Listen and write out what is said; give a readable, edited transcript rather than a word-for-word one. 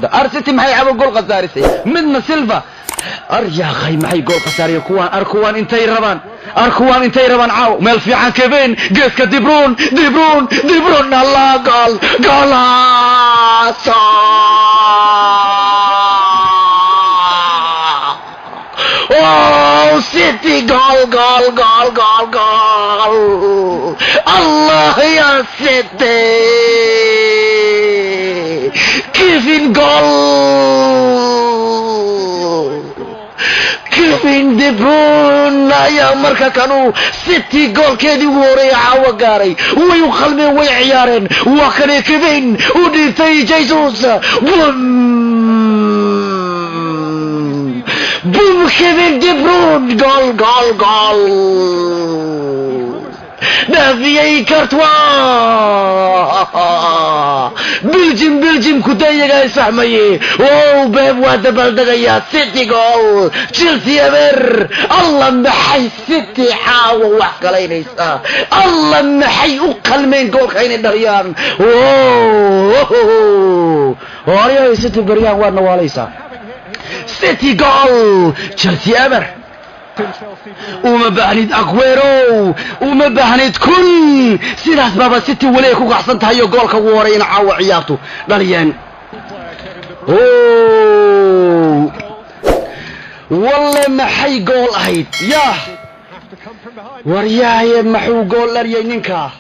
Hadda ar City maxay cabo gool khasaarisay? Midna Silva. Ar yaaqay, maxay gool khasaariya kuwaan? Ar kuwaan intay rabaan, ar kuwaan intay rabaan caaw. Meel fiican Kevin, geeska De Bruyne, De Bruyne, De Bruyne, Allah, gool, goolaasa! Oh, City, goal, goal, goal, goal, goal! Allah ya City! Kevin, goal! Kevin De Bruyne ayaa marka kanuu City goolkeedii ugu horeeya caawa gaaray. Way u qalmeen, way ciyaareen. Waa kanee Kevin u dhiibtay Jesus, bum bum, Kevin De Bruyne, gool, gool, gool! Dhaafiyey Courtois. Biljim Biljim kudayagaa isfahmaye. Wow, Pep waa dabaaldegayaa. City gool, Chelsea eber. Allah, maxay City caawa wax galaynaysaa? Allah, maxay u qalmeen goolka inay dhaliyaan? Horyahay City beryaan waad nawaalaysaa. City gool, Chelsea eber. Uma baahnid Aguero, uma baahnid kun. Sidaas baaba City weli ay ku kacsan tahay oo goolka ugu horey ina caawa ciyaartu dhaliyeen. O walle, maxay gool ahayd? Yah, waryaaye, maxuu gool dhaliyay ninka?